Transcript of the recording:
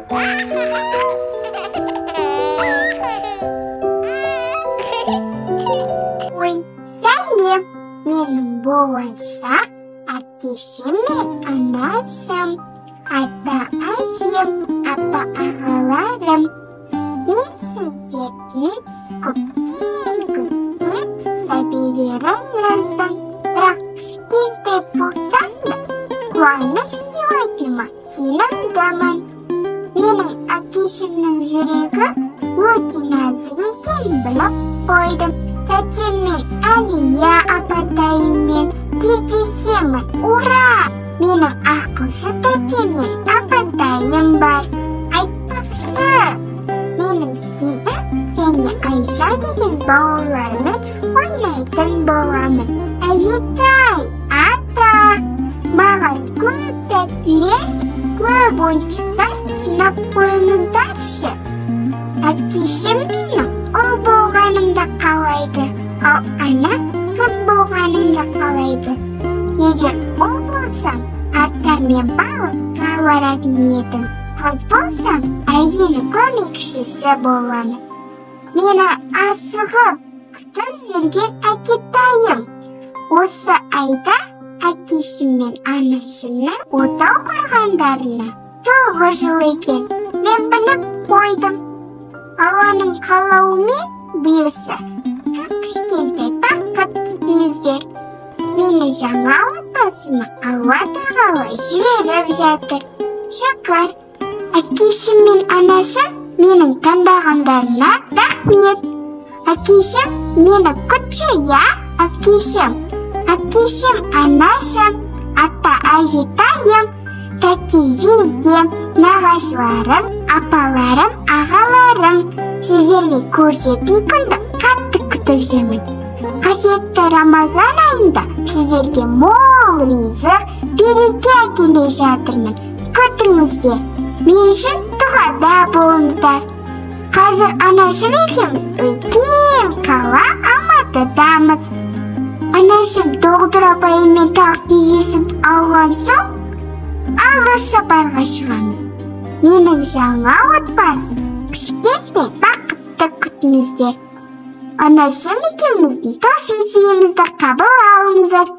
Ой, сәлем! Менің болашақ әкешім мен анашым, ата-әжем, апа-ағаларым. Мен сіздердің көптен күткен сәбилеріңізбін. Бірақ кішкентай болсам да, қуаныш сыйлайтыныма сенімдімін. Менің әкешімнің жүрегі өте нәзік екенін біліп қойдым. Тәтеммен, Әлия апатайыммен кездесемін. Ура! Менің ақылшы тәтеммен апатайым бар. Айтпақшы, менің Сезім және Айша деген бауырларыммен ойнайтын боламын. Әжетай, ата, маған көп тәттілер, көп ойыншықтар жинап қойыңыздаршы. Әкешім менің ұл болғанымды қалайды, ал анам қыз болғанымды қалайды. Егер ұл болсам, атаммен балыққа баратын едім. Қыз болсам, әженің көмекшісі боламын. Мені асығып күтіп жүрген әкетайым. Осы айда әкешім мен анашымның отау құрғандарына 9 жыл екен. Мен біліп қойдым. Алланың қалауымен бұйырса, кіп-кішкентай бақыт күтіңіздер. Мені жаңа отбасыма Алла тағала жіберіп жатыр. Шүкір, әкешім мен анашым менің таңдағандарына рахмет. Әкешім мені күтші, я, әкешім. Әкешім, анашым, ата әжетайым, тәте жездем, нағашыларым, апаларым, ағаларым. Сіздермен көрісетін күнді қатты күтіп жүрмін. Қасиетті Рамазан айында сіздерге мол ризық, береке әкеле жатырмын. Күтіңіздер. Мен үшін дұғада болыңыздар. Қазір анашым екеуміз үлкен қала Алматыдамыз. Анашым доғдыр апайыммен тағы кездесіп алған соң, алыс сапарға шығамыз. Менің жаңа отбасым кішкентай бақытты күтіңіздер. Анашым екеуміздің тосын сыйымызды қабыл алыңыздар.